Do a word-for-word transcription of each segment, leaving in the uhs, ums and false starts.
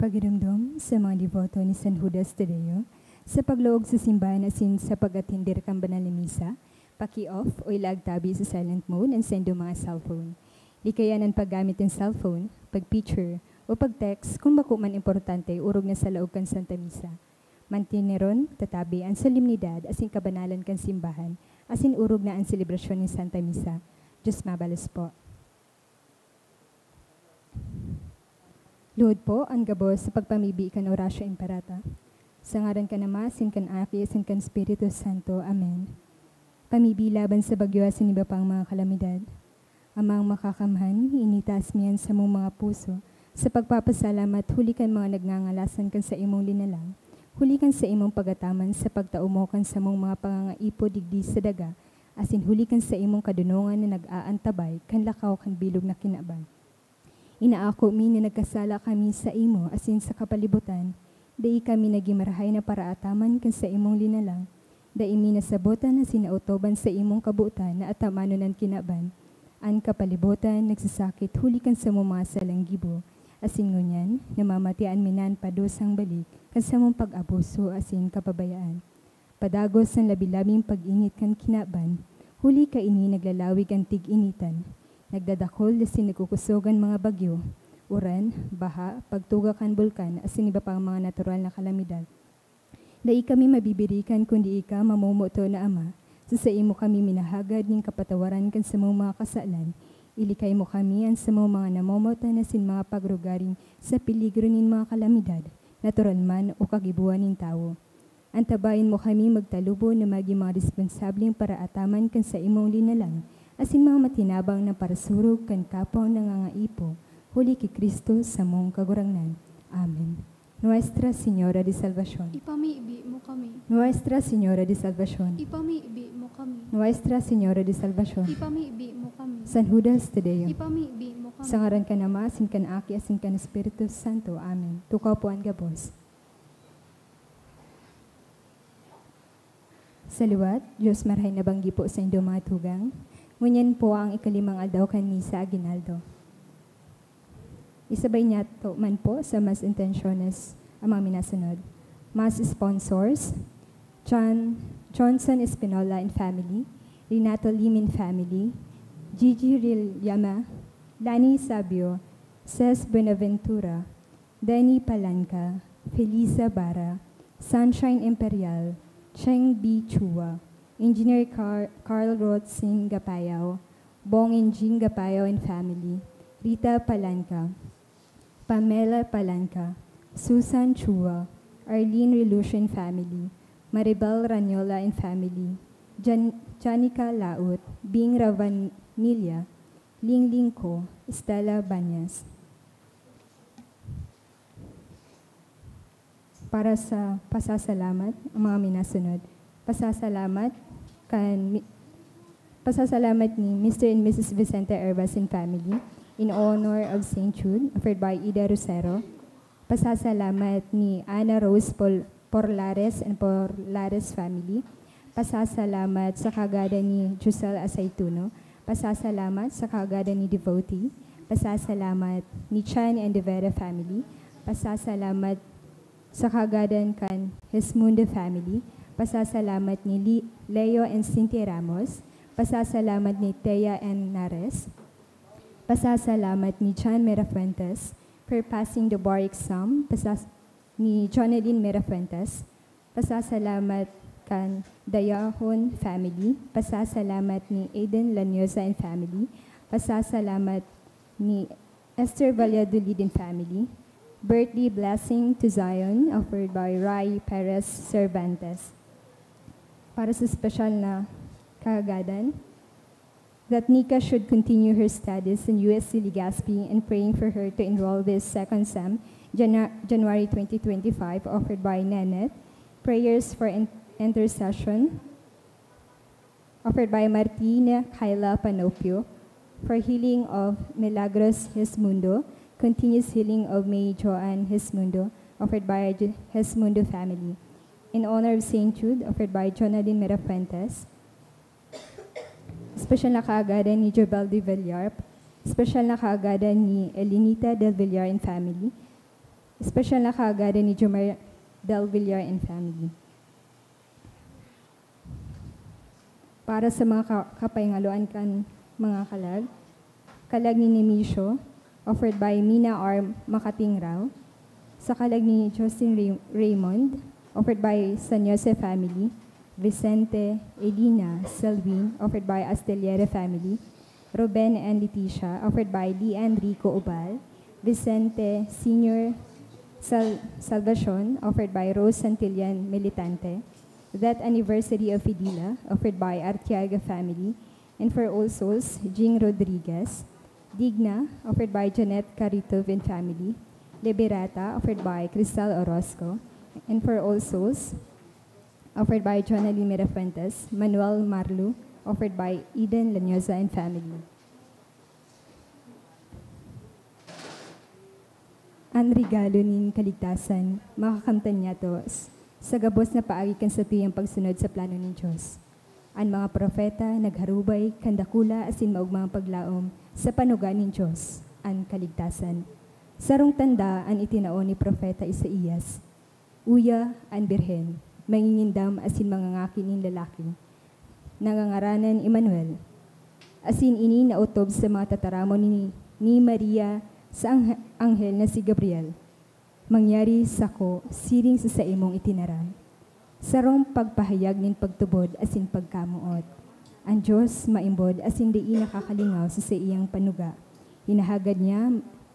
Pagiromdom sa mga deboto ni San Judas Tadeo, sa paglaog sa simbahan asin sa pag-atender kan banal na misa, paki-off o ilaag tabi sa silent mode an saindong mga cellphone. Likayan an paggamit nin cellphone, pag-picture, o pag-text kun bako man importante orog na sa laog kan Santa Misa. Manteneron ta tabi an solemnidad asin kabanalan kan simbahan asin orog na an selebrasyon nin Santa Misa. Diyos mabalos po. Lugod po an gabos sa pagpamibi kan Oratio Imperata. Sa ngaran kan Ama, asin kan Aki, asin kan Espiritu Santo. Amen. Pamibi laban sa bagyo asin iba pang mga kalamidad. Amang Makakamhan, initaas mi an samong mga puso sa pagpapasalamat huli kan mga nagngangalas kan saimong linalang, huli kan saimong pag-ataman sa pagtao mo kan samong mga pangangaipo digdi sa daga, asin huli kan saimong kadonongan na nag-aantabay kan lakaw kan bilog na kinaban. Inaako mi na nagkasala kami saimo asin sa kapalibotan, dai kami nagin marahay na paraataman kan saimong linalang. Dai mi nasabotan asin naotob an saimong kabotan na atamanon an kinaban, an kapalibotan nagsasakit huli kan samong mga salang gibo, asin ngunyan namamatean mi na an padusang balik kan samong pag-abuso asin kapabayaan. Padagos an labi-labing pag-init kan kinaban, huli kaini naglalawig an tig-initan, nagdadakul asin nagkukosog an mga bagyo, uran, baha, pagtuga kan bulkan asin iba pang mga natural na kalamidad. Dai kami mabibirikan kun dai ka mamomoton na Ama. Sa saimo kami minahagad nin kapatawaran kan samong mga kasalan. Ilikay mo kami an samong mga namomotan asin mga pagrugaring sa peligro nin mga kalamidad, natural man o kagibohan nin tawo. Antabayan mo kami magtalubo na magin mga responsableng paraataman kan saimong linalang asin mga matinabang na parasurog kan kapwang nangangaipo, huli ki Cristo samong Kagurangnan. Amen. Nuestra Señora de Salvacion. Ipamibi mo kami. Nuestra Señora de Salvacion. Ipamibi mo kami. Nuestra Señora de Salvacion. Ipamibi mo kami. San Judas Tadeo. Ipamibi mo kami. Sa ngaran kan Ama, asin kan Aki, asin kan Espiritu Santo. Amen. Tukaw po an gabos. Sa liwat, Diyos marahay na banggi po sa indong mga tugang. Ngunyan po ang ikalimang aldaw kan Misa Aguinaldo. Isabay niyato man po sa Mass Intentiones ang mga minasunod. Mass Sponsors, John, Johnson Espinola and family, Renato Lim and family, Gigi Rillama, Lani Sabio, Ces Buenaventura, Denny Palanca, Felisa Bara, Sunshine Imperial, Cheng B. Chua, Engineer Car-, Carl Rotzin Gapayao, Bong and Jean Gapayao and family, Rita Palanca, Pamela Palanca, Susan Chua, Arlene Relution family, Maribel Ranyola and family, Jan-, Janica Laut, Bing Ravanilla, Ling Ling Co, Stella Banyas. Para sa pasasalamat, ang mga minasunod. Pasasalamat kan mi-, pasasalamat ni Mister and Missus Vicente Herbas and family in honor of Saint Jude, offered by Ida Rosero. Pasasalamat ni Ana Rose Pol-, Porlares and Porlares family. Pasasalamat sa kaagadan ni Giselle Aceituno. Pasasalamat sa kaagadan ni Devotee. Pasasalamat ni Chan and De Vera family. Pasasalamat sa kaagadan kan Hesmundo family. Pasasalamat ni Li-, Leo and Cynthia Ramos. Pasasalamat ni Thea and Nares. Pasasalamat ni John Mirafuentes for passing the bar exam. Pasas-, ni Jonelyn Mirafuentes. Pasasalamat kan Dayahon family. Pasasalamat ni Aiden Laniosa and family. Pasasalamat ni Esther Valladolid and family. Birthday blessing to Zion, offered by Rai Perez Cervantes. Para sa special na kaagadan, that Nika should continue her studies in U S C Legazpi and praying for her to enroll this second sem, Janu-, January twenty twenty-five, offered by Nenet. Prayers for in-, intercession, offered by Martina Kyla Panopio, for healing of Milagros Hesmundo, continuous healing of May Joanne Hesmundo, offered by J-, Hesmundo family. In honor of Saint Jude, offered by Jonalyn Mirafuentes. Special na kaagadan ni Jobel de Villar. Special na kaagadan ni Elinita del Villar and family. Espesyal na kaagadan ni Jomer Del Villar and family. Para sa mga ka-, kapayngaloan kan mga kalag, kalag ni Nemesio, offered by Mina R. Makatingraw, sa kalag ni Justin Ray-, Raymond, offered by San Jose family, Vicente, Elina, Selvin, offered by Asteliere family, Ruben and Leticia, offered by Lee and Rico Ubal, Vicente Senior Sal-, Salvacion, offered by Rose Santillan Militante, Death Anniversary of Fidila, offered by Artiaga family, and for all souls, Jing Rodriguez, Digna, offered by Janet Carito and family, Liberata, offered by Cristal Orozco, and for all souls, offered by Jonalyn Mirafuentes, Manuel Marlu, offered by Eden Lanyosa and family. An regalo nin kaligtasan, makakamtan niyato s-, sa gabos na paagi kan satuyang pagsunod sa plano nin Dios. An mga propeta nagharubay kan dakula asin maogmang paglaom sa panuga nin Dios, an kaligtasan. Sarong tanda an itinao ni Propeta Isaias, "Uya, an Birhen, mangingindam asin mangangaki nin lalaki, na ngangaranan Emmanuel." Asin ini naotob sa mga tataramon ni, ni Maria sa anghe-, anghel na si Gabriel, "Mangyari sako siring sa saimong itinaram." Sarong pagpahayag nin pagtubod asin pagkamoot. An Dios maimbod asin dai nakakalingaw sa saiyang panuga. Hinahagad niya,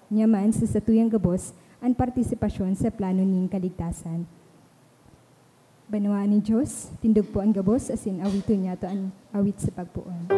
niya man sa satuyang gabos an partisipasyon sa plano nin kaligtasan. Banwaan nin Dios, tindog po an gabos asin awiton niyato an awit sa pagpoon.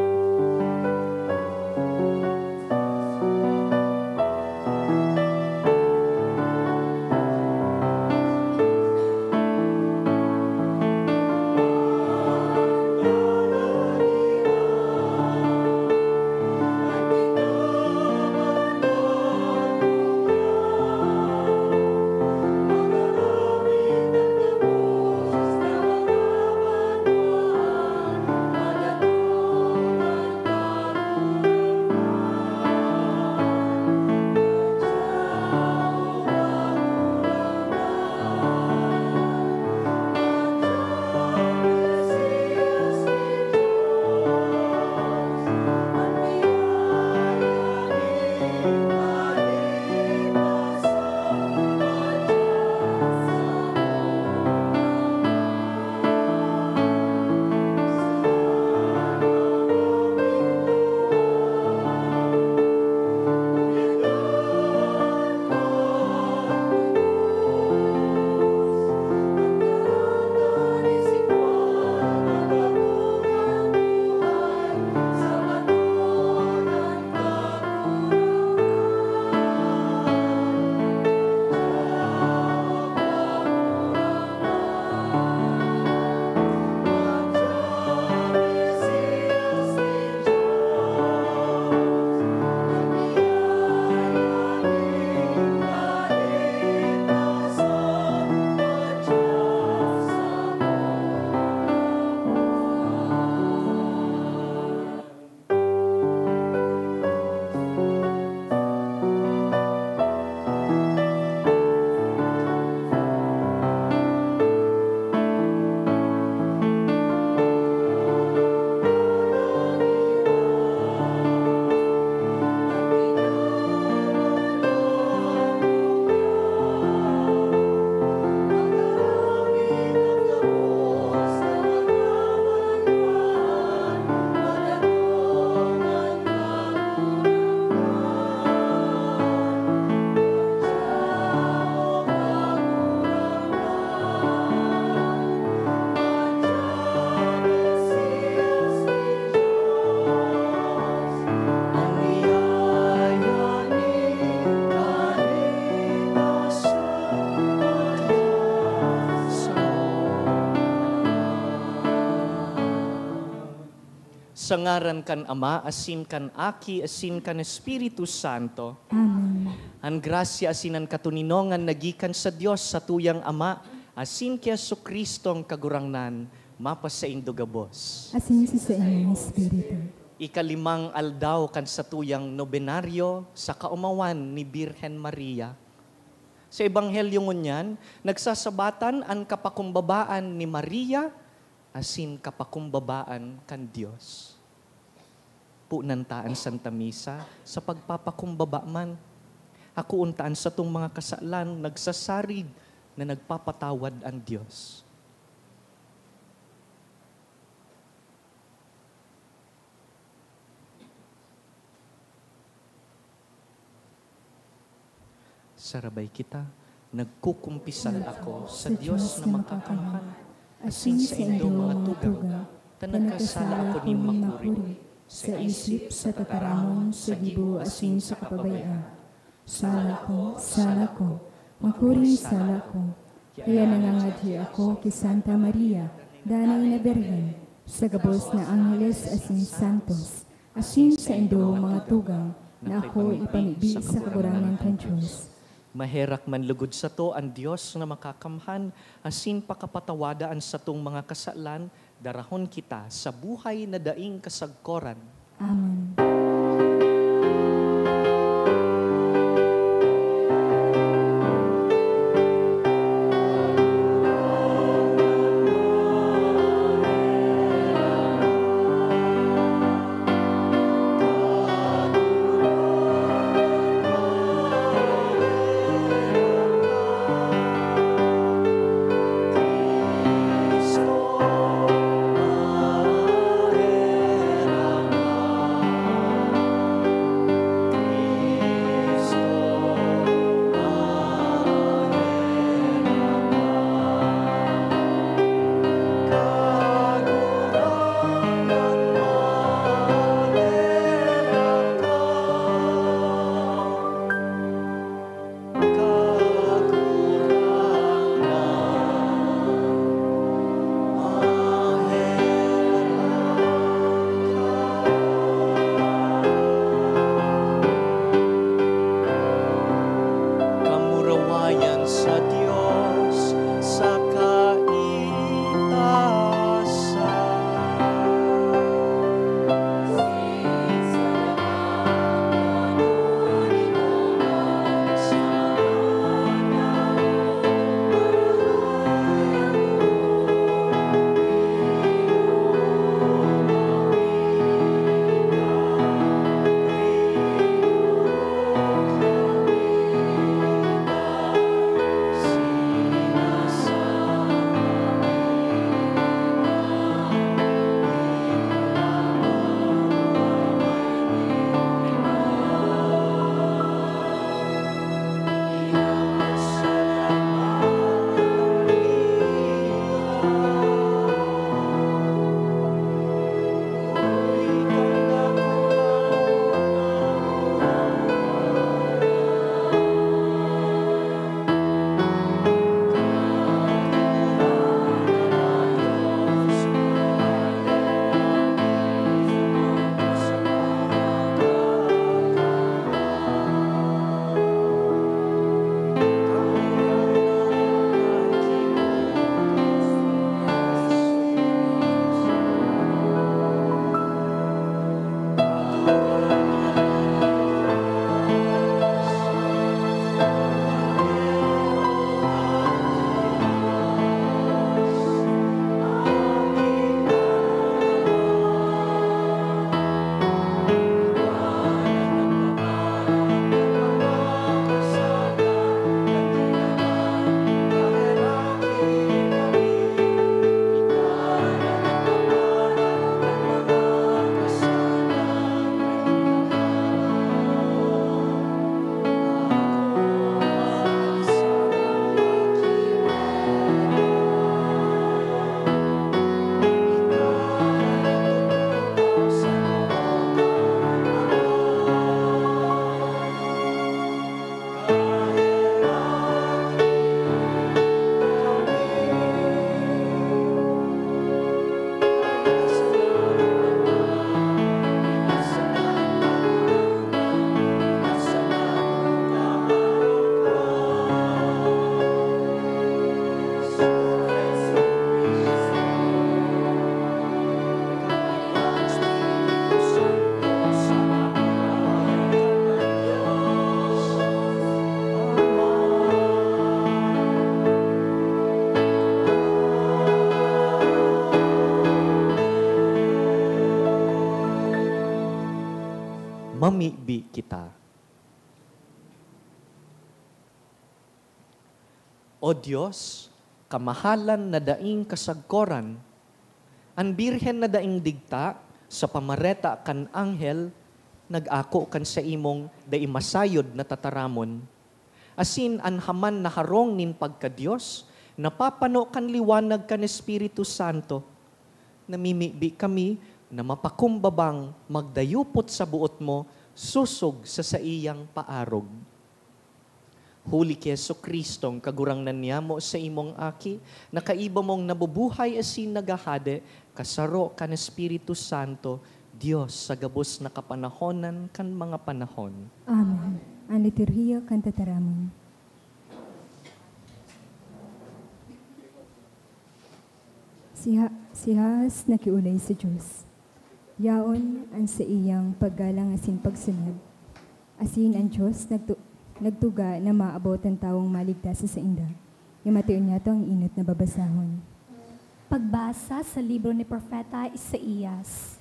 Sa ngaran kan Ama, asin kan Aki, asin kan Espiritu Santo. Amen. An grasya asin an katoninongan na gikan sa Dios, satuyang Ama, asin ki Jesu-Cristo an Kagurangnan, mapasaindo gabos. Asin sa saimong espiritu. Ikalimang aldaw kan satuyang nobenaryo sa kaomawan ni Birhen Maria. Sa Ebanghelyo ngunyan, nagsasabatan an kapakumbabaan ni Maria asin kapakumbabaan kan Dios. Punan ta an Santa Misa sa pagpapakumbaba man. Hakoon ta an satong mga kasalan, nagsasarig na nagpapatawad an Dios. Sarabay kita, nagkukumpisal ako sa Dios na makakamhan, asin saindo mga tugang, ta nagkasala ako nin makuri, sa isip, sa tataramon, sa gibo, asin sa kapabayaan. Sala ko, sala ko, makuring sala ko. Kaya nangangadhi ako ki Santa Maria, danay na Birhen, sa gabos na angheles asin santos, asin saindo mga tugang, na ako ipamibi sa Kagurangnan kan Dios. Maherak man lugod sato an Dios na makakamhan, asin pakapatawada an satong mga kasalan, darahon kita sa buhay na daing kasagkoran. Amen. Mamibi kita. O Dios, kamahalan na daing kasagkoran, an Birhen na daing digta, sa pamareta kan anghel, nag-ako kan saimong dai masayod na tataramon. Asin an haman na harong nin pagka-Dios, napapano kan liwanag kan Espiritu Santo. Namimibi kami na mapakumbabang magdayupot sa boot mo, sosog sa saiyang paarog. Huli ki Jesu-Cristong Kagurangnan niyamo, saimong Aki, na kaiba mong nabubuhay asin naghahade, kasaro kan Espiritu Santo, Dios sa gabos na kapanahonan kan mga panahon. Amen. An liturhiya kan tataramon. Si Ha-, si Has nakiolay sa Dios. Yaon an saiyang paggalang asin pagsunod. Asin an Dios nagtu-, nagtuga na maabot an tawong maligtas sa sainda. Himatay niyato an enot na babasahon. Pagbasa sa libro ni Propeta Isaias.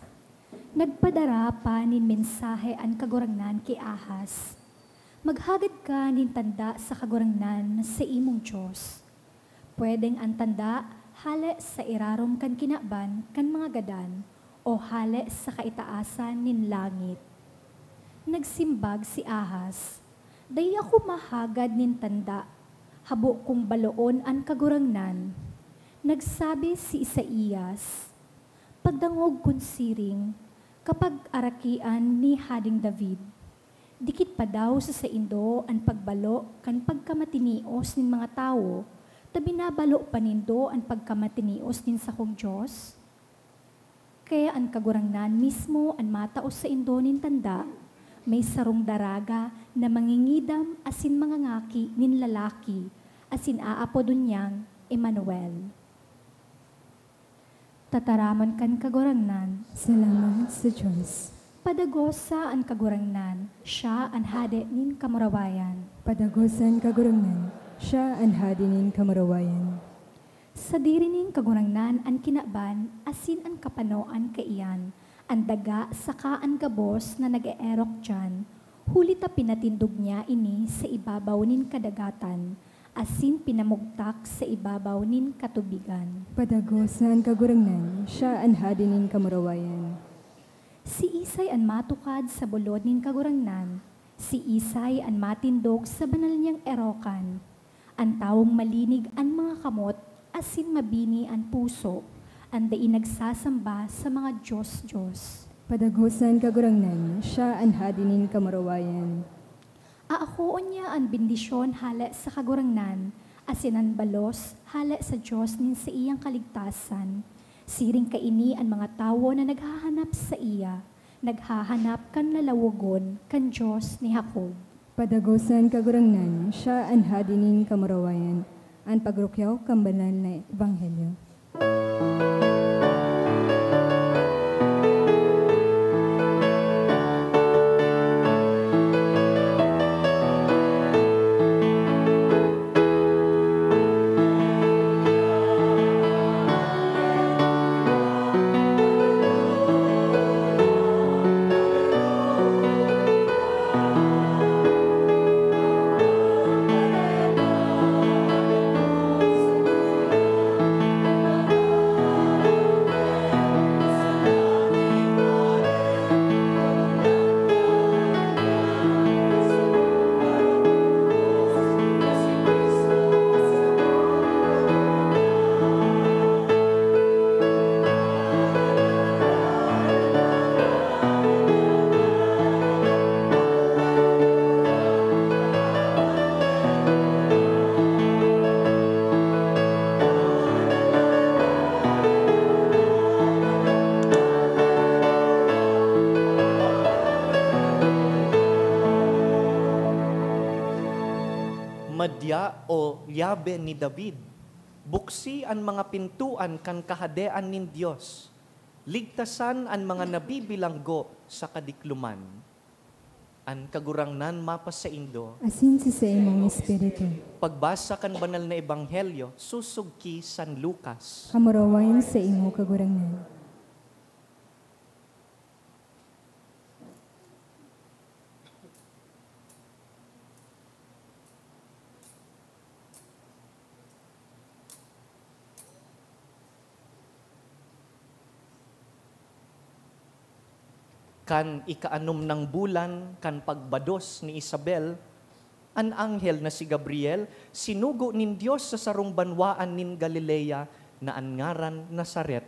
Nagpadara pa nin mensahe an Kagurangnan ki Ahaz, "Maghagad ka nin tanda sa Kagurangnan na saimong Dios. Pwedeng an tanda hale sa irarom kan kinaban kan mga gadan o hale sa kaitaasan nin langit." Nagsimbag si Ahaz, "Dai ako mahagad nin tanda, habo kong baloon an Kagurangnan." Nagsabi si Isaias, "Pagdangog kun siring, kapagarakian ni Hading David, dikit pa daw sa saindo an pagbalo kan pagkamatinios nin mga tawo, ta binabalo pa nindo an pagkamatinios nin sakong Dios? Kaya an Kagurangnan mismo an matao saindo nin tanda, may sarong daraga na mangingidam asin mangangaki nin lalaki, asin aapodon niyang Emmanuel." Tataramon kan Kagurangnan. Salamat sa Dios. Padagosa an Kagurangnan, siya an Hade nin kamurawayan. Padagosa an Kagurangnan, siya an Hade nin kamurawayan. Sadiri nin Kagurangnan an kinaban asin an kapanoan kaiyan, an daga saka an gabos na nag-eerok diyan, huli ta pinatindog niya ini sa ibabaw nin kadagatan, asin pinamugtak sa ibabaw nin katubigan. Padagosa an Kagurangnan, siya an Hade nin kamurawayan. Siisay an matukad sa bulod nin Kagurangnan? Siisay an matindog sa banal niyang erokan? An tawong malinig an mga kamot asin mabini an puso, an dai nagsasamba sa mga dios-dios. Padagosa an Kagurangnan, siya an Hade nin kamurawayan. Aakoon niya an bendisyon hale sa Kagurangnan, asin an balos hale sa Dios nin saiyang kaligtasan. Siring kaini an mga tawo na naghahanap saiya, naghahanap kan lalawogon kan Dios ni Jacob. Padagosa an Kagurangnan, siya an Hade nin kamurawayan, an pagrukyaw kan banal na ebanghelyo. Madya, O Yabe ni David, buksi an mga pintoan kan kahadean nin Dios, ligtasan an mga nabibilanggo sa kadikloman. An Kagurangnan mapasaindo. Asin sa saimong espiritu. Pagbasa kan Banal na Ebanghelyo sosog ki San Lucas. Kamurawayan saimo, Kagurangnan. Kan ikaanom nang bulan kan pagbados ni Isabel, an anghel na si Gabriel sinugo nin Dios sa sarong banwaan nin Galilea na an ngaran Nazaret,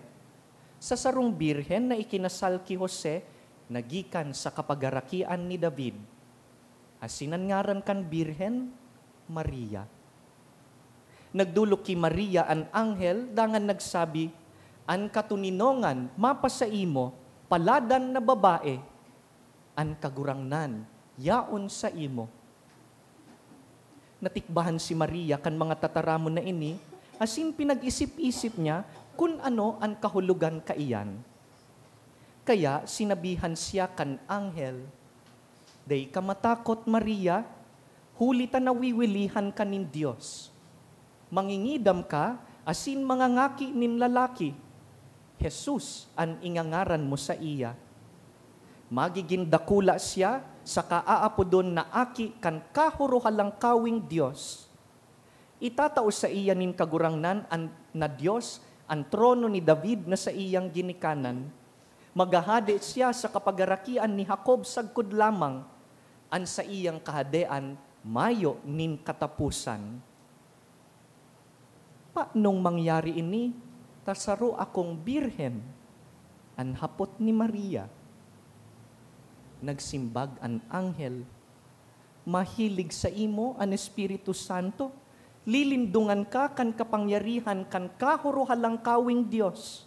sa sarong birhen na ikinasal ki Jose na gikan sa kapagarakian ni David. Asin an ngaran kan birhen, Maria. Nagdolok ki Maria an anghel dangan nagsabi, "An katoninongan mapasaimo, paladan na babae, an Kagurangnan yaon saimo." Natikbahan si Maria kan mga tataramon na ini, asin pinag-isip-isip niya kun ano an kahulogan kaiyan. Kaya sinabihan siya kan anghel, "Dai ka matakot, Maria, huli ta nawiwilihan ka nin Dios. Mangingidam ka asin mangangaki nin lalaki. Jesus an ingangaran mo saiya. Magigin dakula siya saka aapodon na Aki kan Kahorohalangkaweng Dios. Itatao saiya nin Kagurangnan an, na Dios an trono ni David na saiyang ginikanan. Maghahade siya sa kapagarakian ni Jacob sagkod lamang. An saiyang kahadean mayo nin kataposan." "Panong mangyari ini, ta saro akong birhen?" an hapot ni Maria. Nagsimbag an anghel, "Mahilig saimo an Espiritu Santo. Lilindongan ka kan kapangyarihan kan Kahorohalangkaweng Dios.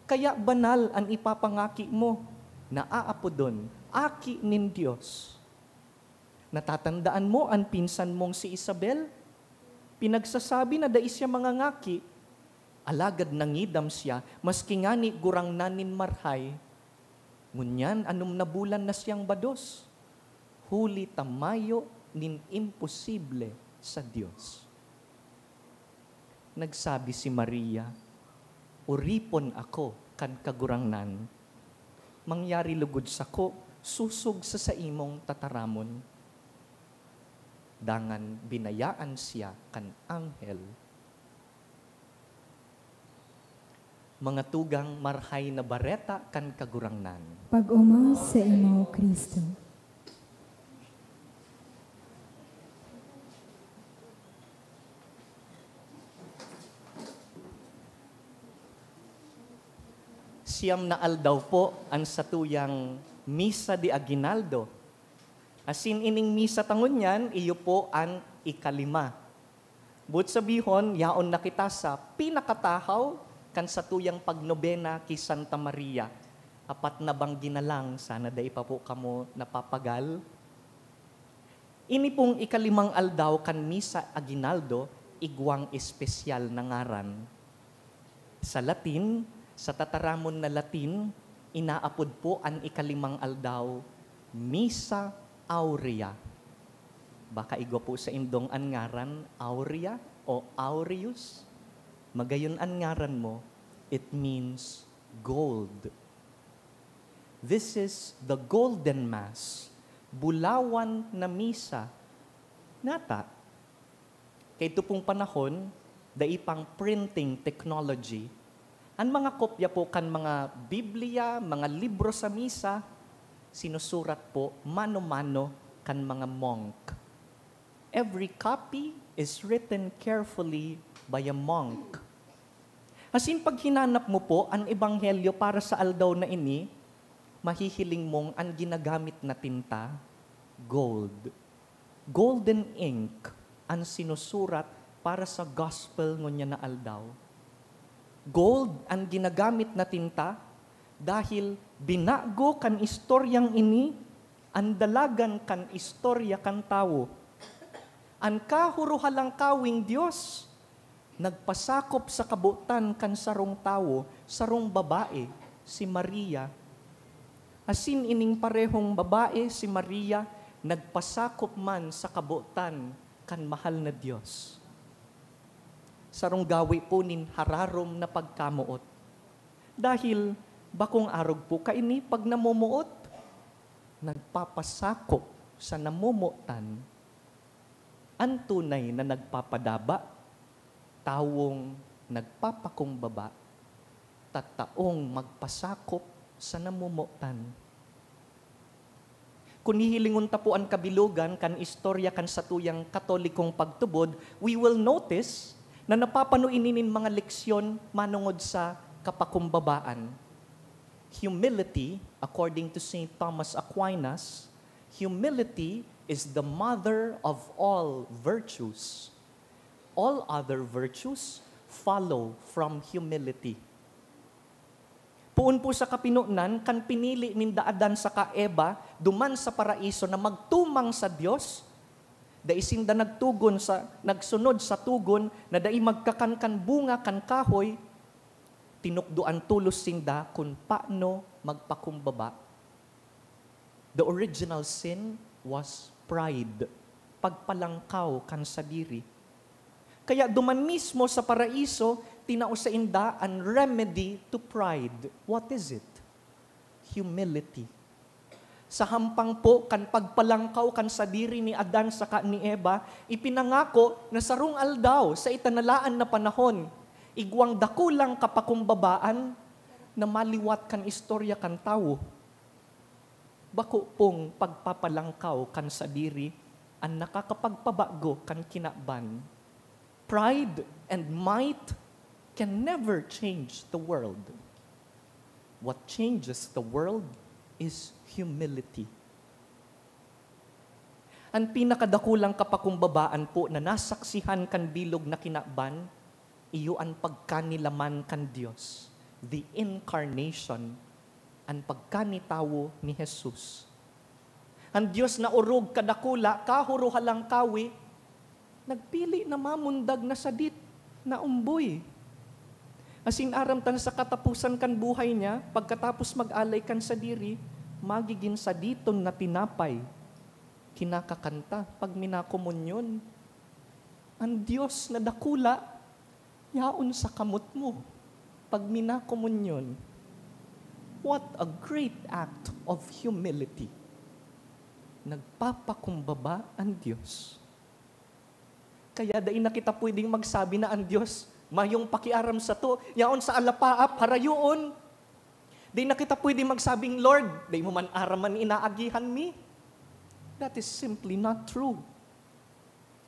Kaya banal an ipapangaki mo, na aapodon Aki nin Dios. Natatandaan mo an pinsan mong si Isabel? Pinagsasabi na dai siya mangangaki, alagad nangidam siya, maski ngani gurangnan nin marhay. Ngunyan anom na bulan na siyang bados, huli ta mayo nin imposible sa Dios." Nagsabi si Maria, "Oripon ako kan Kagurangnan. Mangyari lugod sako sosog sa saimong tataramon." Dangan binayaan siya kan anghel. Mga tugang, Marahay na Bareta kan Kagurangnan. Pag-omon saimo, Cristo. Siyam na aldaw po an satuyang Misa de Aguinaldo. Asin ining misa ta ngunyan, iyo po an ikalima. Boot sabihon, yaon na kita sa pinakatahaw kan satuyang pagnobena ki Santa Maria. Apat na banggi na lang, sana dai pa po kamo napapagal. Ini pong ikalimang aldaw kan Misa Aguinaldo, igwang espesyal na ngaran. Sa Latin, sa tataramon na Latin, inaapod po an ikalimang aldaw, Misa Aurea. Baka igwa po saindong an ngaran, Aurea o Aureus. Magayon an ngaran mo, it means gold. This is the Golden Mass, bulawan na misa. Nata, kaidto pong panahon, dai pang printing technology. An mga kopya po kan mga Biblia, mga libro sa misa, sinusurat po mano-mano kan mga monk. Every copy is written carefully by a monk. Asin pag hinanap mo po an ebanghelyo para sa aldaw na ini, mahihiling mong an ginagamit na tinta, gold. Golden ink an sinusurat para sa gospel ngunyan na aldaw. Gold an ginagamit na tinta dahil binago kan istoryang ini an dalagan kan istorya kan tawo. An Kahorohalangkaweng Dios nagpasakop sa kabotan kan sarong tawo, sarong babae, si Maria. Asin ining parehong babae, si Maria, nagpasakop man sa kabotan kan mahal na Dios. Sarong gawe po nin hararom na pagkamoot. Dahil bakong arog po kaini pag namomoot, nagpapasakop sa namomotan. An tunay na nagpapadaba, tawong nagpapakumbaba, tataong magpasakop sa namomotan. Kun hihilingon ta po an kabilogan kan istorya kan satuyang Katolikong pagtubod, we will notice na napapano ini nin mga leksyon manongod sa kapakumbabaan. Humility, according to Saint Thomas Aquinas, humility is the mother of all virtues. All other virtues follow from humility. Poon po sa kapinonan, kan pinili ninda Adan saka Eva duman sa paraiso na magtumang sa Dios, dai sinda nagtugon sa, nagsunod sa tugon na dai magkakan kan bunga kan kahoy, tinukdoan tolos sinda kun paano magpakumbaba. The original sin was pride, pagpalangkaw kan sadiri. Kaya duman mismo sa paraiso, tinao sainda an remedy to pride. What is it? Humility. Sa hampang po kan pagpalangkaw kan sadiri ni Adan saka ni Eva, ipinangako na sarong aldaw sa itanalaan na panahon, igwang dakulang kapakumbabaan na maliwat kan istorya kan tawo. Bako pong pagpapalangkaw kan sadiri an nakakapagpabago kan kinaban. Pride and might can never change the world. What changes the world is humility. An pinakadakulang kapakumbabaan po na nasaksihan kan bilog na kinaban, iyo an pagkanilaman kan Dios, the incarnation, an pagkanitawo ni Jesus. An Dios na orog kadakula, kahuro halangkawi, nagpili na mamundag na sadit na umboy. Asin aram ta na sa kataposan kan buhay niya, pagkatapos mag-alay kan sadiri, magigin saditon na tinapay. Kinakakan ta pag minakomunyon. An Dios na dakula, yaon sa kamot mo pag minakomunyon. What a great act of humility! Nagpapakumbaba an Dios. Kaya dai na kita pwedeng magsabi na an Dios mayong pakiaram sato, yaon sa alapaap, harayoon. Dai na kita pwedeng magsabing, "Lord, dai mo man aram an inaagihan mi." That is simply not true.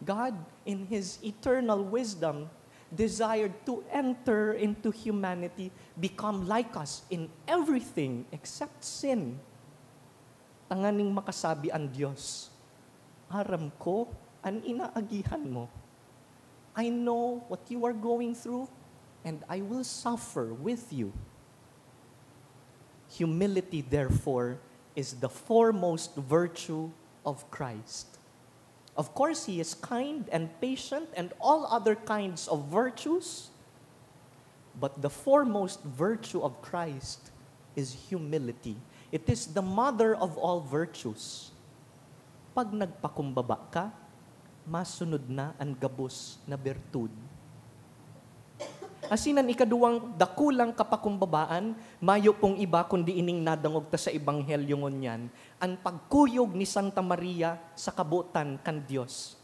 God, in His eternal wisdom, desired to enter into humanity, become like us in everything except sin. Tanganing makasabi an Dios, "Aram ko an inaagihan mo. I know what you are going through, and I will suffer with you." Humility, therefore, is the foremost virtue of Christ. Of course, He is kind and patient and all other kinds of virtues, but the foremost virtue of Christ is humility. It is the mother of all virtues. Pag nagpakumbaba ka, masunod na an gabos na bertud. Asin an ikaduwang dakulang kapakumbabaan, mayo pong iba kundi ining nadangog ta sa Ebanghelyo ngunyan, an pagkuyog ni Santa Maria sa kabotan kan Dios.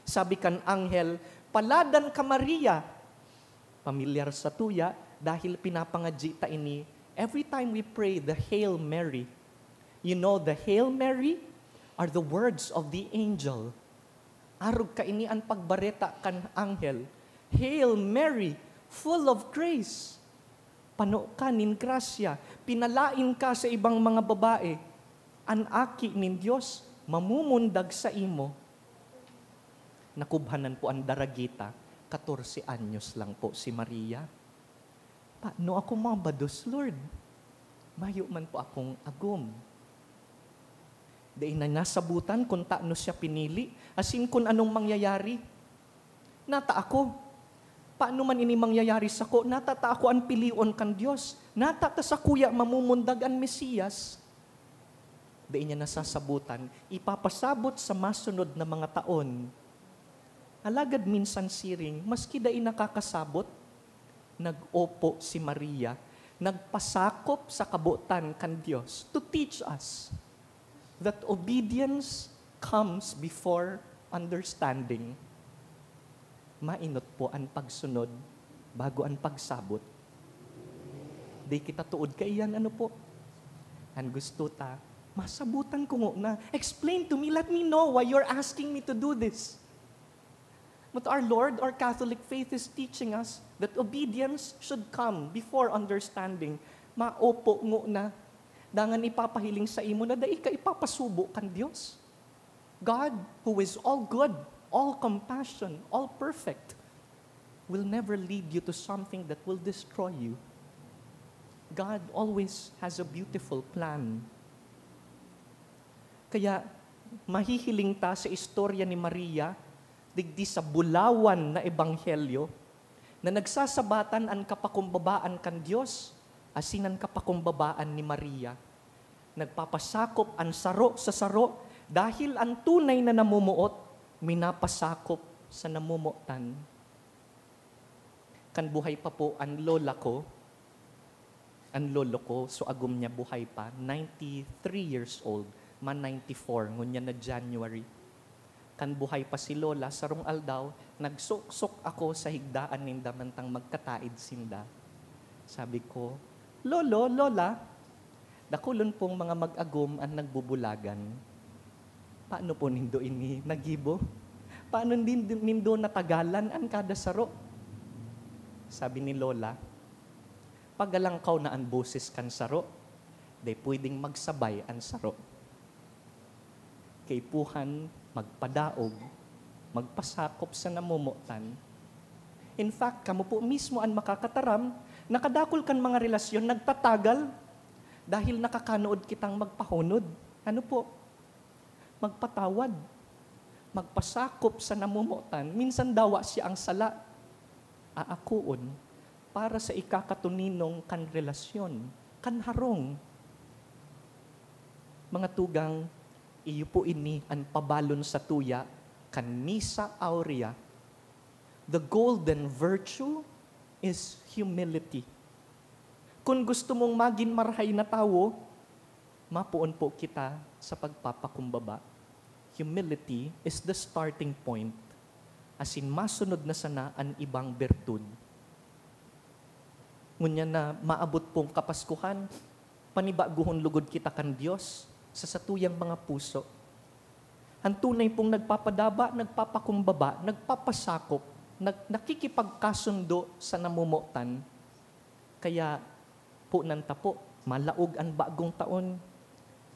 Sabi kan anghel, "Paladan ka, Maria." Pamilyar sa tuya, dahil pinapangadyi ta ini every time we pray the Hail Mary. You know, the Hail Mary are the words of the angel. Arog kaini an pagbareta kan anghel, "Hail Mary, full of grace, pano ka nin grasya, pinalaen ka sa ibang mga babae, an Aki nin Dios mamumundag saimo." Nakubhanan po an daragita, katorse anyos lang po si Maria. "Paano ako mabados, Lord? Mayo man po akong agom." Dai na nasabotan kun tano siya pinili, asin kun anong mangyayari. "Nata ako? Paano man ini mangyayari sako? Nata ta ako an pilion kan Dios? Nata ta sakuya mamumundag an Mesiyas?" Dai niya nasasabotan, ipapasabot sa masunod na mga taon. Alagad minsan siring, maski dai nakakasabot, nag-opo si Maria, nagpasakop sa kabotan kan Dios to teach us that obedience comes before understanding. Mainot po an pagsunod bago an pagsabot. Di kita tuod kaiyan, ano po? An gusto ta, Masabutan ko ngona. Explain to me, let me know why you're asking me to do this. But our Lord, our Catholic faith is teaching us that obedience should come before understanding. Maopo ngona. Dangan ipapahiling sa imo na dai ka ipapasubo kan Dios. God, who is all good, all compassion, all perfect, will never lead you to something that will destroy you. God always has a beautiful plan. Kaya mahihiling ta sa istorya ni Maria, digdi sa bulawan na ebanghelyo, na nagsasabatan an kapakumbabaan kan Dios asin an kapakumbabaan ni Maria. Nagpapasakop an saro sa saro, dahil an tunay na namumuot minapasakop sa namomotan. Kan buhay pa po an lola ko, an lolo ko, so agom niya buhay pa, ninety-three years old, ma ninety-four, ngunyan na January. Kan buhay pa si lola, sarong aldaw, nagsuksok ako sa higdaan ninda mantang magkataid sinda. Sabi ko, "Lolo, lola, dakulon pong mga mag-agom an nagbubulagan. Paano po nindo ini nagibo? Paano nindo, nindo natagalan an kada saro?" Sabi ni lola, "Pagalangkaw na an boses kan saro, dai pwedeng magsabay an saro." Kaipuhan, magpadaog, magpasakop sa namomotan. In fact, kamo po mismo an makakataram na kadakul kan mga relasyon nagtatagal dahil nakakanood kitang magpahunod. Ano po? Magpatawad. Magpasakop sa namomotan. Minsan dawa siya ang sala. Aakoon para sa ikakatuninong kan relasyon, kan harong. Mga tugang, iyo po ini an pabalon sa tuya kan Misa Aurea. The golden virtue is humility. Kun gusto mong magin marahay na tawo, mapoon po kita sa pagpapakumbaba. Humility is the starting point, asin masunod na sana an ibang bertud. Ngunyan na maabot pong Kapaskuhan, panibagohon lugod kita kan Dios sa satuyang mga puso. An tunay pong nagpapadaba, nagpapakumbaba, nagpapasakop, nag-, nakikipagkasundo sa namomotan. Kaya, po nan tapo, malaog an bagong taon,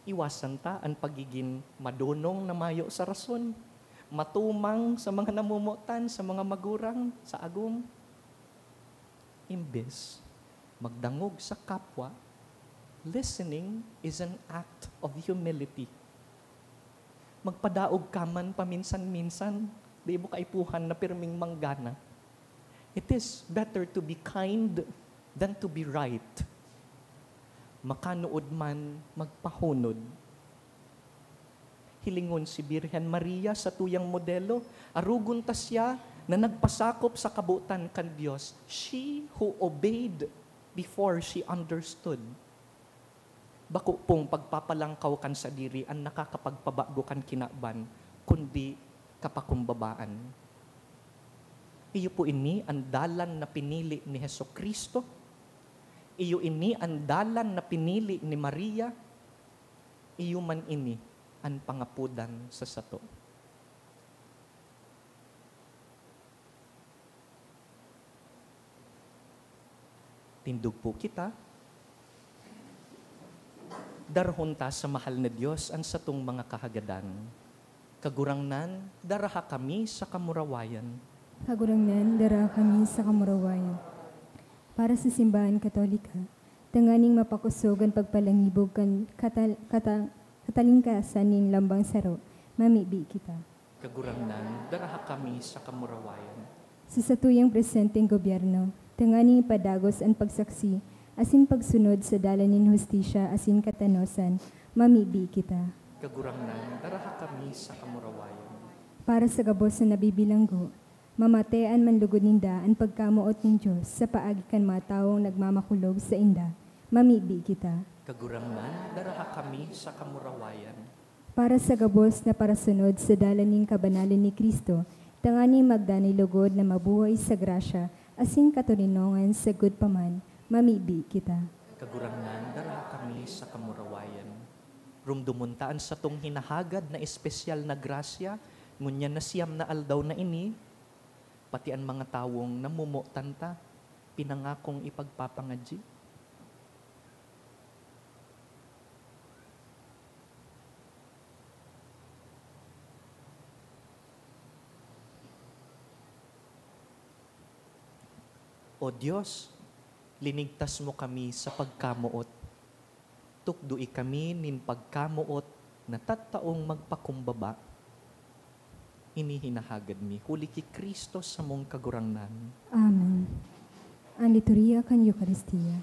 iwasan ta an pagigin madonong na mayo sa rason, matumang sa mga namomotan, sa mga magurang, sa agom. Imbes magdangog sa kapwa, listening is an act of humility. Magpadaog ka man paminsan-minsan, di mo kaipuhan na pirming manggana. It is better to be kind than to be right. Makanood man, magpahunod. Hilingon si Birhen Maria, satuyang modelo, arogon ta siya na nagpasakop sa kabotan kan Dios. She who obeyed before she understood. Bako pong pagpapalangkaw kan sadiri an nakakapagpabago kan kinaban, kundi kapakumbabaan. Iyo po ini an dalan na pinili ni Jesu-Cristo. Iyo ini an dalan na pinili ni Maria. Iyo man ini an pangapodan sa sato. Tindog po kita. Darahon ta sa mahal na Dios an satong mga kahagadan. Kagurangnan, daraha kami sa kamurawayan. Kagurangnan, daraha kami sa kamurawayan. Para sa Simbahan Katolika, tanganing mapakosog an pagpalangibog kan katal-, kata-, katalingkasan nin lambang saro, mamibi kita. Kagurangnan, daraha kami sa kamurawayan. Sa satuyang presenteng gobyerno, tanganing ipadagos an pagsaksi asin pagsunod sa dalan nin hustisya asin katanosan, mamibi kita. Kagurangnan, daraha kami sa kamurawayan. Para sa gabos na nabibilanggo, mamatean man lugod ninda an pagkamoot nin Dios sa paagi kan mga tawong nagmamakulog sainda, mamibi kita. Kagurangnan, daraha kami sa kamurawayan. Para sa gabos na parasunod sa dalan nin kabanalan ni Cristo, tanganing magdanay logod na mabuhay sa grasya asin katoninongan sagkod pa man, mamibi kita. Kagurangnan, daraha kami sa kamurawayan. Rumdomon ta an satong hinahagad na espesyal na grasya, ngunyan na siyam na aldaw na ini, pati an mga tawong namomotan ta, pinangakong ipagpapangadyi. O Dios, linigtas mo kami sa pagkamoot. Tukdoe kami nin pagkamoot na tataong magpakumbaba. Ini hinahagad mi huli ki Cristo samong Kagurangnan. Amen. An liturhiya kan Eukaristia.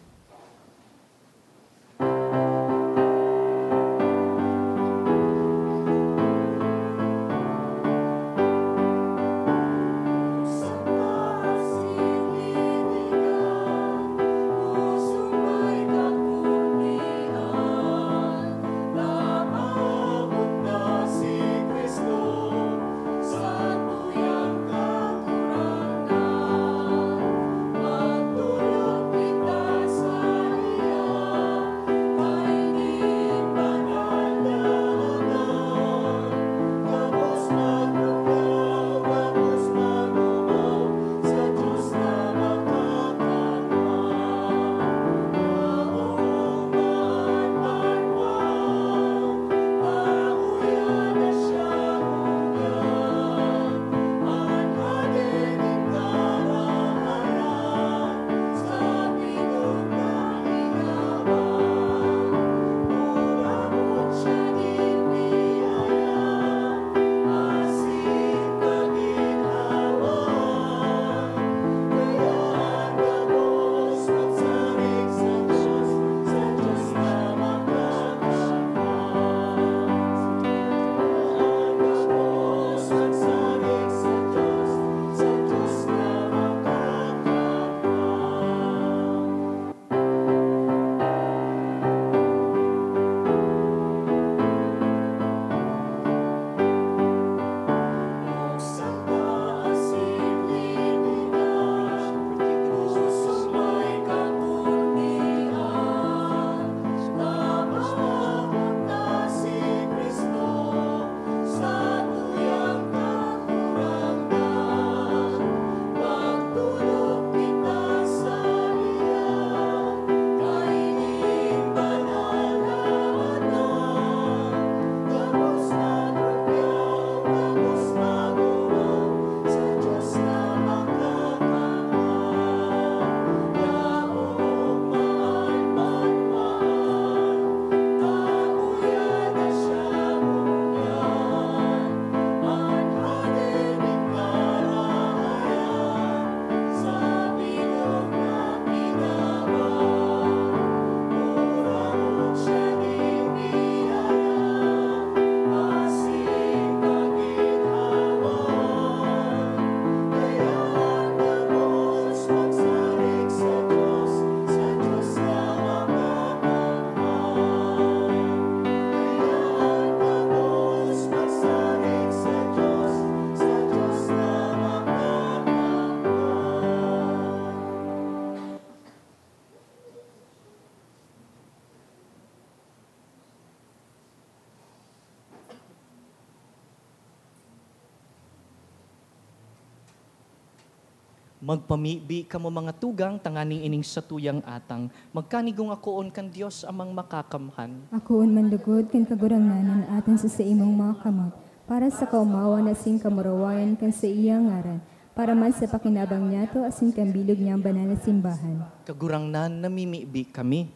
Magpamibi kamo, mga tugang, tanganing ining satuyang atang magkanigong akoon kan Dios Amang Makakamhan. Akoon man lugod kan Kagurangnan an atang sa saimong mga kamot, para sa kaomawan asin kamurawayan kan saiyang ngaran, para man sa pakinabang niyato asin kan bilog niyang banal na simbahan. Kagurangnan, namimibi kami.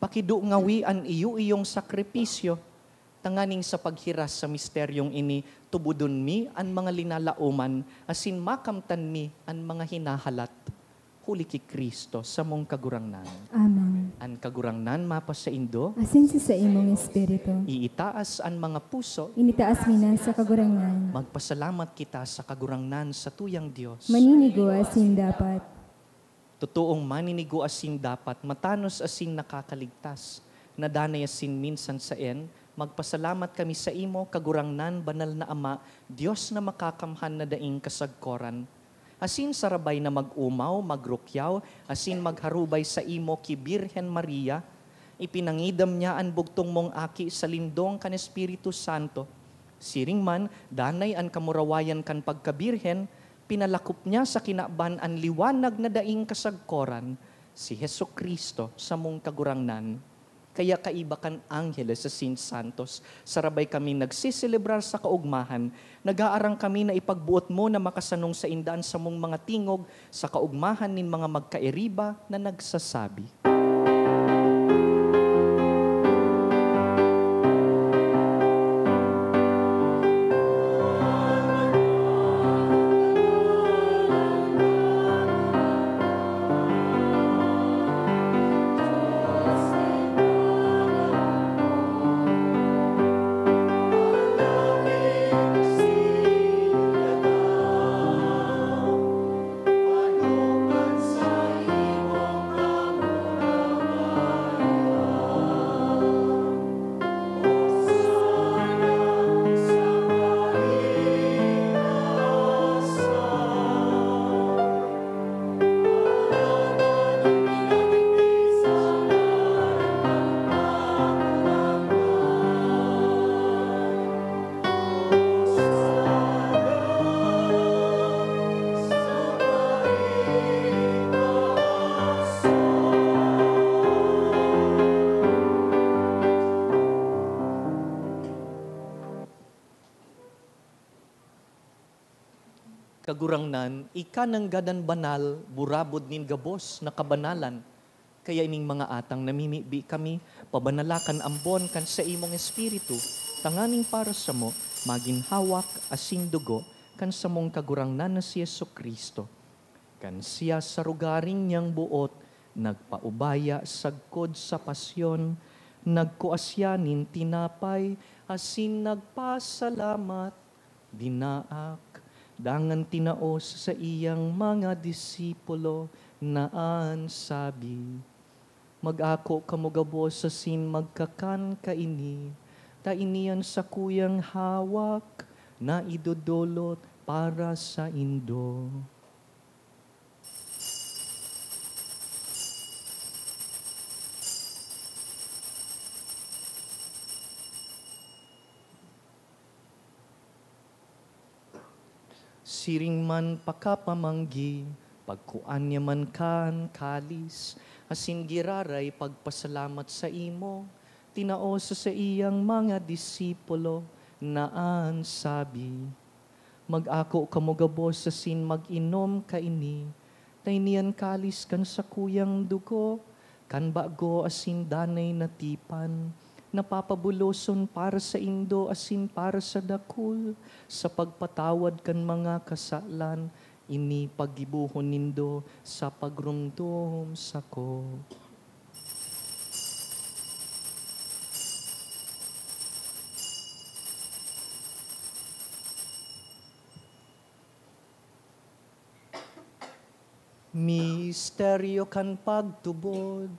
Pakidungawi an iyo-iyong sakripisyo, tanganing sa paghiras sa misteryong ini, tubodon mi an mga linalaoman asin makamtan mi an mga hinahalat. Huli ki Cristo, samong Kagurangnan. Amen. An Kagurangnan mapasaindo. Asin sa saimong espiritu. Iitaas an mga puso. Initaas mi na sa Kagurangnan. Magpasalamat kita sa Kagurangnan, satuyang Dios. Maninigo asin dapat. Totoong maninigo asin dapat, matanos asin nakakaligtas, na danay asin minsan saen, magpasalamat kami saimo, Kagurangnan, Banal na Ama, Dios na makakamhan na daing kasagkoran. Asin sarabay na mag-omaw, magrukyaw, asin magharubay saimo ki Birhen Maria, Ipinangidam niya an bugtong mong aki sa lindong kan Espiritu Santo. Siring man, danay an kamurawayan kan pagkabirhen, pinalakop niya sa kinaban an liwanag na daing kasagkoran, si Jesu-Cristo, samong Kagurangnan. Kaya kaiba kan angheles asin santos, sarabay kaming nagseselebrar sa kaogmahan, nag-aarang kami na ipagboot mo na makasanong sainda an samong mga tingog sa kaogmahan nin mga magkairiba na nagsasabi. Kagurangnan, ika nanggad an banal, burabod nin gabos na kabanalan. Kaya ining mga atang namimibi kami, pabanala kan ambon kan saimong Espiritu, tanganing para samo, magin hawak asin dugo kan samong Kagurangnan na si Jesu-Cristo. Kan siya sa rogaring niyang boot nagpaubaya sagkod sa pasyon, nagkua siya nin tinapay asin nagpasalamat, dinaak, dangan tinao sa saiyang mga disipulo na an sabi, "Mag-ako kamo gabos asin magkakan kaini, ta ini an sakuyang hawak na idodolot para saindo." Siring man pakapamanggi, pagkua niya man kan kalis, asin giraray pagpasalamat saimo, tinao sa saiyang mga disipulo na an sabi, "Mag-ako kamo gabos asin mag-inom kaini, ta ini an kalis kan sakuyang dugo, kan bago asin danay na tipan, na papabuloson para saindo asin para sa dakul, sa pagpatawad kan mga kasalan. Ini paggibohon nindo sa pagromdom sako." Misteryo kan pagtubod.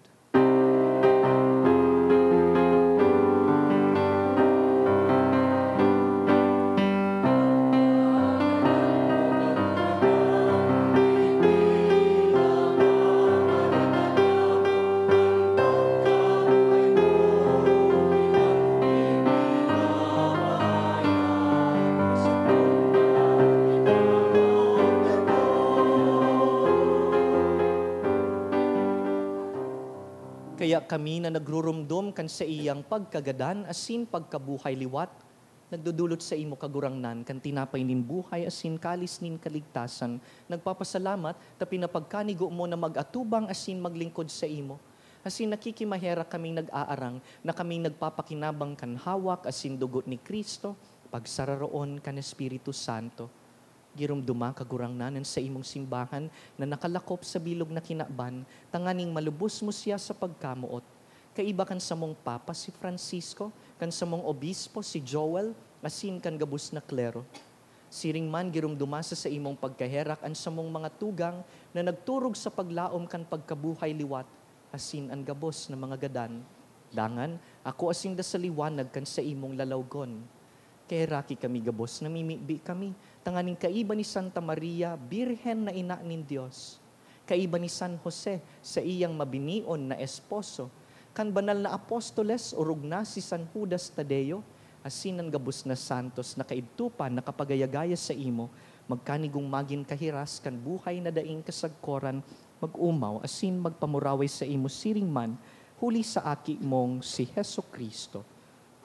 Kaya kami na nagruromdom kan saiyang pagkagadan asin pagkabuhay liwat, nagdodolot saimo, Kagurangnan, kan tinapay nin buhay asin kalis nin kaligtasan, nagpapasalamat ta pinapagkanigo mo na mag-atubang asin maglingkod saimo. Asin nakikimaherak kaming nag-aarang na kaming nagpapakinabang kan hawak asin dugo ni Cristo, pagsararoon kan Espiritu Santo. Giromdoma, Kagurangnan, an saimong simbahan na nakalakop sa bilog na kinaban, tanganing malubos mo siya sa pagkamoot. Kaiba kan samong Papa si Francisco, kan samong Obispo si Joel, asin kan gabos na klero. Siring man, giromdoma sa saimong pagkaherak an samong mga tugang na nagturog sa paglaom kan pagkabuhay liwat, asin an gabos na mga gadan. Dangan, akoa sinda sa liwanag kan saimong lalawgon. Kaheraki kami gabos, namimibi kami, tanganing kaiba ni Santa Maria, Birhen na ina nin Dios, kaiba ni San Jose, saiyang mabinion na esposo, kan banal na apostoles, orog na si San Judas Tadeo, asin an gabos na santos na kaidto pa nakapagayagaya saimo, magkanigong magin kahiras kan buhay na daing kasagkoran, mag-omaw asin magpamuraway saimo siring man, huli sa Aki mong si Jesu-Cristo.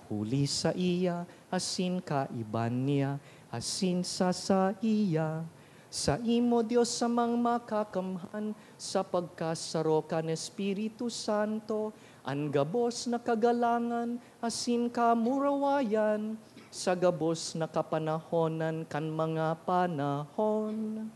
Huli saiya, asin kaiba niya, asin sa saiya, saimo, Dios Amang Makakamhan, sa pagkasaro kan Espiritu Santo, an gabos na kagalangan asin kamurawayan, sa gabos na kapanahonan kan mga panahon.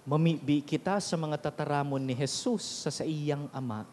Mamibi kita sa mga tataramon ni Jesus sa saiyang Ama.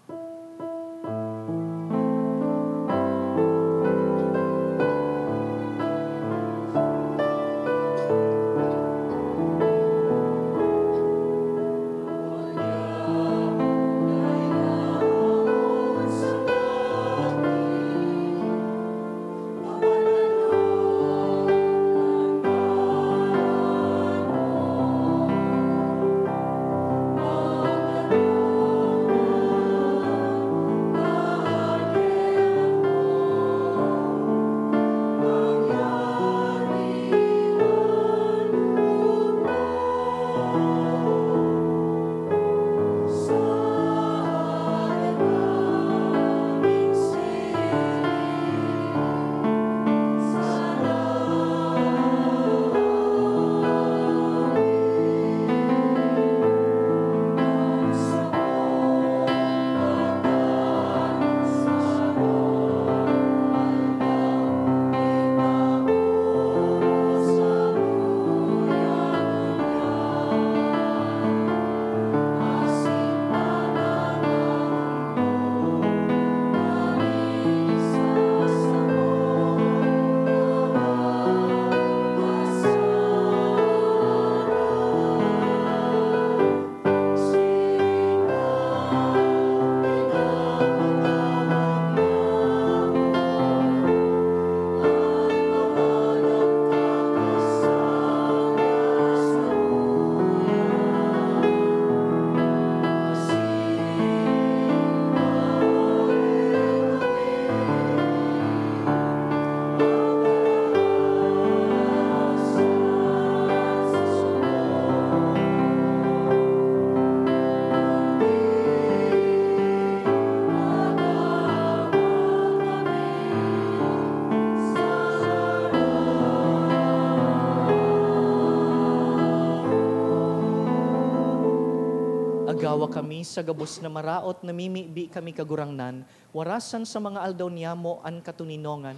Agawa kami sa gabos na maraot, namimibi kami, Kagurangnan, warasan sa mga aldaw niyamo an katoninongan,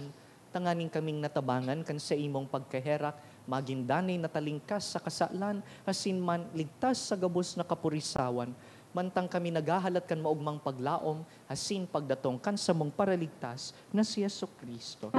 tanganing kaming natabangan kan saimong pagkaherak, magin danay na talingkas sa kasalan, asin man ligtas sa gabos na kapurisawan, mantang kami naghahalat kan maogmang paglaom asin pagdatong kan samong Paraligtas na si Jesu-Cristo.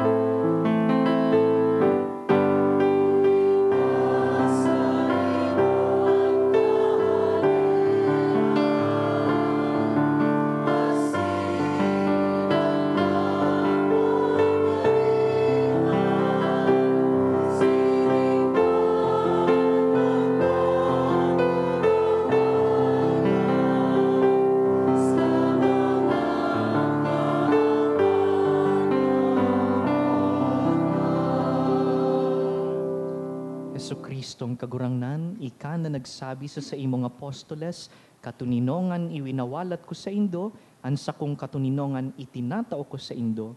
Jesu-Cristong Kagurangnan, ika na nagsabi sa saimong apostoles, "Katoninongan iwinawalat ko saindo, an sakong katoninongan itinatao ko saindo."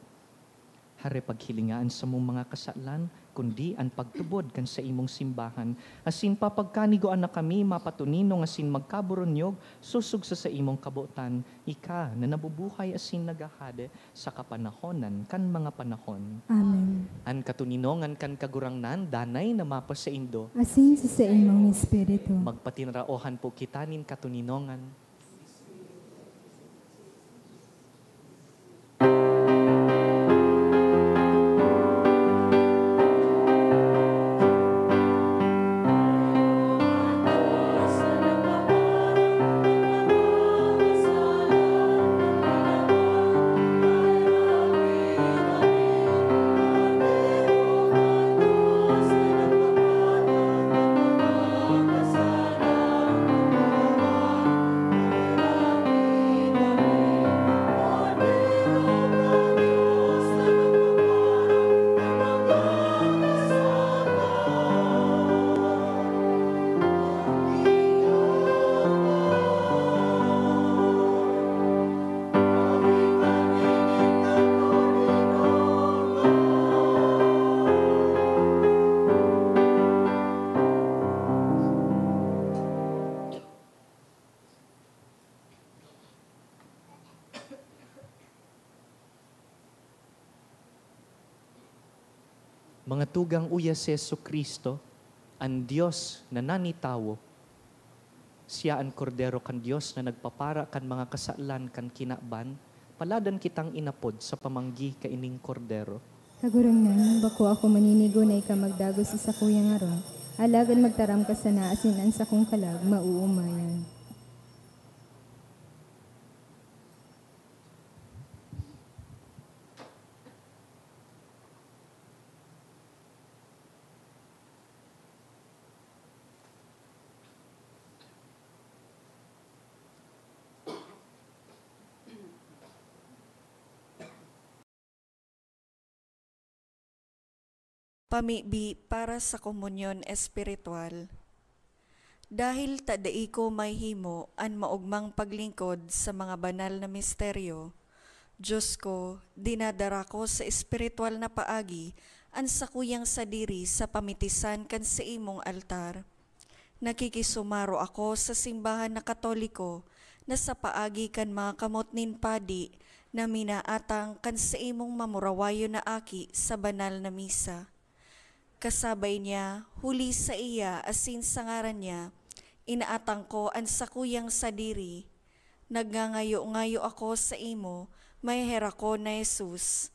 Hare paghilinga an samong mga kasalan, kundi an pagtubod kan saimong simbahan. Asin papagkanigoan na kami mapatuninong asin magkaburunyog sosog sa saimong kabotan, ika na nabubuhay asin naghahade sa kapanahonan kan mga panahon. Amen. An katoninongan kan Kagurangnan danay na mapasaindo. Asin sa saimong espiritu. Magpatinraohan po kita nin katoninongan. Mga tugang, uya si Jesu-Cristo, an Dios na nanitawo. Siya an Kordero kan Dios na nagpapara kan mga kasalan kan kinaban, paladan kitang inapod sa pamanggi kaining Kordero. Kagurangnan, bako ako maninigo na ika magdagos sa sakuyang harong, alagad magtaram ka sana asin an sakong kalag maoomayan. Pamibi para sa komunyon espiritual. Dahil ta dai ko mahihimo an maogmang paglingkod sa mga banal na misteryo, Diyos ko, dinadara ko sa espiritual na paagi an sakuyang sadiri sa pamitisan kan saimong altar. Nakikisumaro ako sa simbahan na Katoliko na sa paagi kan mga kamot nin padi na minaatang kan saimong mamurawayon na aki sa banal na misa. Kasabay niya, huli saiya asin sa ngaran niya, inaatang ko an sakuyang sadiri. Nagngangayo-ngayo ako saimo, maheherakon na Jesus.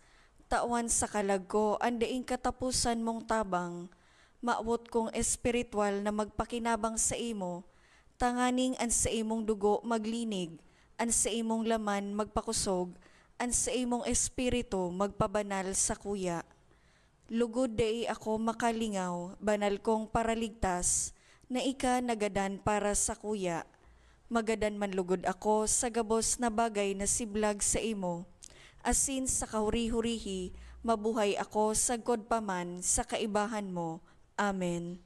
Tawan sa kalag ko an daing kataposan mong tabang. Mawot kong espiritual na magpakinabang saimo, tanganing an saimong dugo maglinig, an saimong laman magpakosog, an saimong espiritu magpabanal sakuya. Lugod dai ako makalingaw, banal kong Paraligtas, na ika nagadan para sakuya. Magadan man lugod ako sa gabos na bagay na siblag saimo, asin sa kahuri-hurihi, mabuhay ako sagkod pa man sa kaibahan mo. Amen.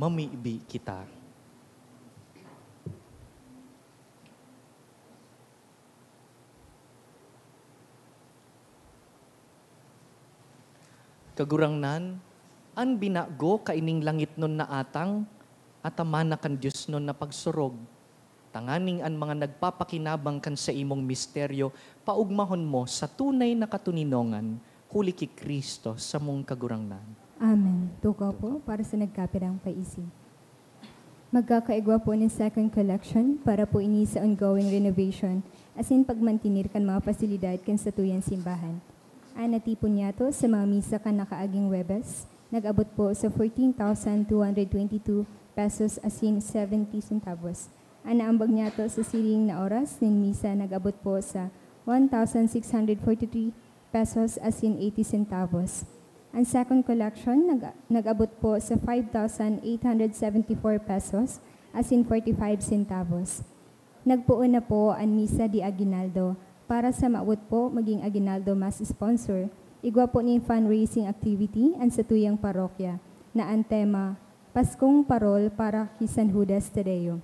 Mamibi kita. Kagurangnan, an binago kaining langitnon na atang, atamana kan diosnon na pagsurog, tanganing an mga nagpapakinabang kan saimong misteryo paogmahon mo sa tunay na katoninongan, huli ki Cristo, samong Kagurangnan. Amen. Tukaw po para sa nagkapirang paisi. Magkakaigwa po nin second collection para po ini sa ongoing renovation asin pagmantener kan mga pasilidad kan satuyang simbahan. An natipon niyato sa mga misa kan nakaaging Huwebes, nag-abot po sa fourteen thousand two hundred twenty-two pesos asin seventy centavos. An naambag niyato sa siring na oras nin misa nag-abot po sa one thousand six hundred forty-three pesos asin eighty centavos. An second collection nag-, nag-abot po sa five thousand eight hundred seventy-four pesos asin forty-five centavos. Nagpoon na po an Misa de Aguinaldo para sa maabot po magin aguinaldo mass sponsor. Igwa po nin fundraising activity an satuyang parokya na an tema, Paskong Parol para ki San Judas Tadeo.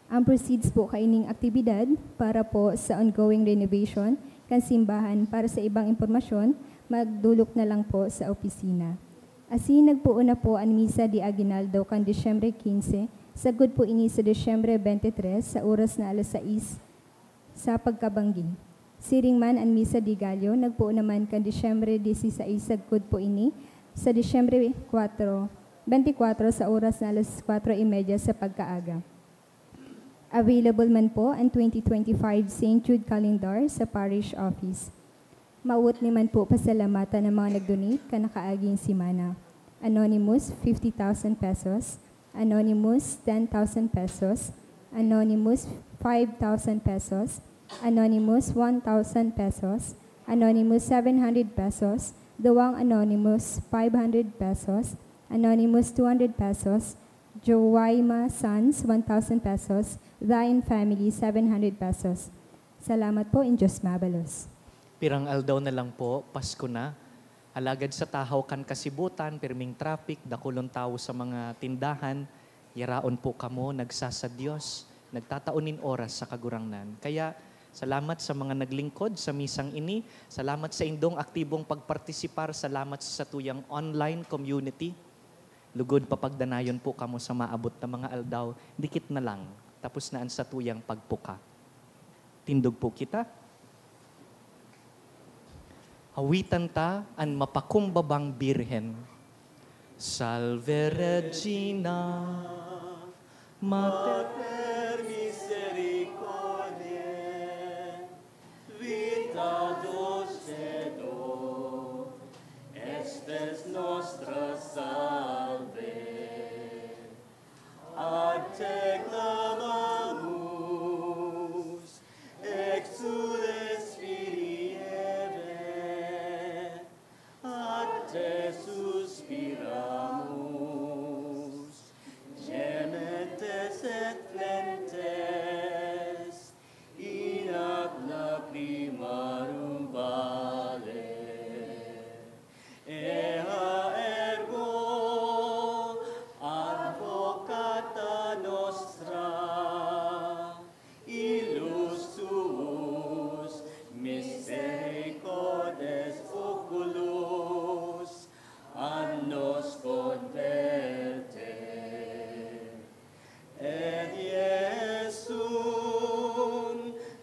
An proceeds po kaining aktibidad para po sa ongoing renovation kan simbahan. Para sa ibang impormasyon, magdolok na lang po sa opisina. Asin nagpoon na po an Misa de Aguinaldo kan Disyembre quince, sagkod po ini sa Disyembre twenty-three sa oras na alas sais sa pagkabanggi. Siring man an Misa de Gallo, nagpoon naman kan Disyembre dieciséis, sagkod po ini sa Disyembre kwatro, twenty-four sa oras na alas kwatro y media sa pagkaaga. Available man po ang twenty twenty-five Saint Jude Calendar sa Parish Office. Mawot ni man po pasalamatan ang mga nag-donate kan nakaaging semana. Anonymous, fifty thousand pesos. Anonymous, ten thousand pesos. Anonymous, five thousand pesos. Anonymous, one thousand pesos. Anonymous, seven hundred pesos. Duwang Anonymous, five hundred pesos. Anonymous, two hundred pesos. Joaima Sanz, one thousand pesos. Dain Family, seven hundred pesos. Salamat po, in Diyos mabalos. Pirang aldaw na lang po, Pasko na. Alagad sa tahaw kan kasibutan, pirming traffic, dakulon tawo sa mga tindahan, yaraon po kamo nagsasadyos, nagtatao nin oras sa Kagurangnan. Kaya, salamat sa mga naglingkod sa misang ini. Salamat sa indong aktibong pagpartisipar. Salamat sa satuyang online community. Lugod papagdanayon po kamo sa maabot na mga aldaw, dikit na lang, tapos na an satuyang pagpuka. Tindog po kita. Awitan ta an mapakumbabang Birhen. Salve Regina, Mater misericordiae, Vita dulcedo, estes nostra salve. Ad te clamamus, exules Filii Hevae, ad te suspiramus, gementes et flentes in ad lacrimarum valle. Ea ergo advocata nostra, illus tuus misericordes oculos, annos converte. Et Iesum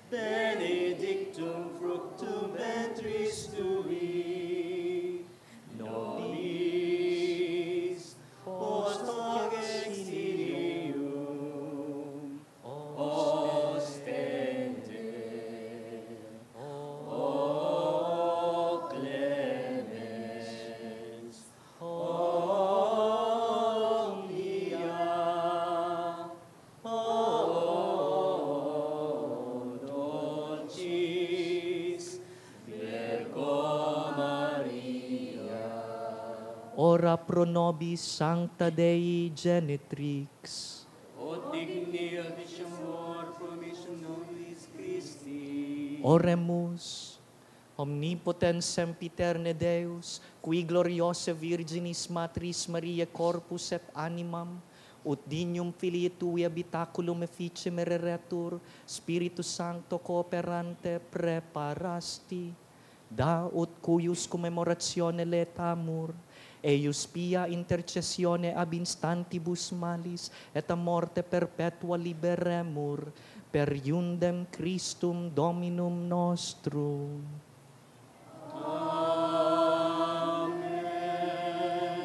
benedictum fructum ventris tui, nobis post hoc exilium ostende. O clemens, omnia, O dulcis Virgo Maria. Ora pro nobis sancta Dei Genitrix. Ut digni habisciamur promissionum nobis Christi. Oremus. Omnipotens sempiterne Deus, qui gloriosae Virginis Matris Mariae corpus et animam, ut dignum filii tui habitaculum efficem reretur, Spiritus Sancto cooperante preparasti, da ut cuius commemoratione laetamur, eius pia intercessione ab instantibus malis et a morte perpetua liberemur, per iundem Christum Dominum nostrum.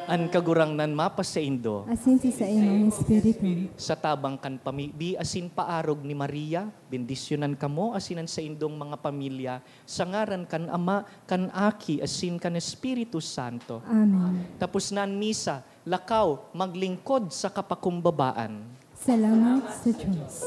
An Kagurangnan mapasaindo. Asin sa saimong espiritu. Sa tabang kan pamibi asin paarog ni Maria, bendisyonan kamo asin an saindong mga pamilya, sa ngaran kan Ama, kan Aki, asin kan Espiritu Santo. Amen. Tapos na an misa, lakaw, maglingkod sa kapakumbabaan. Salamat sa Diyos.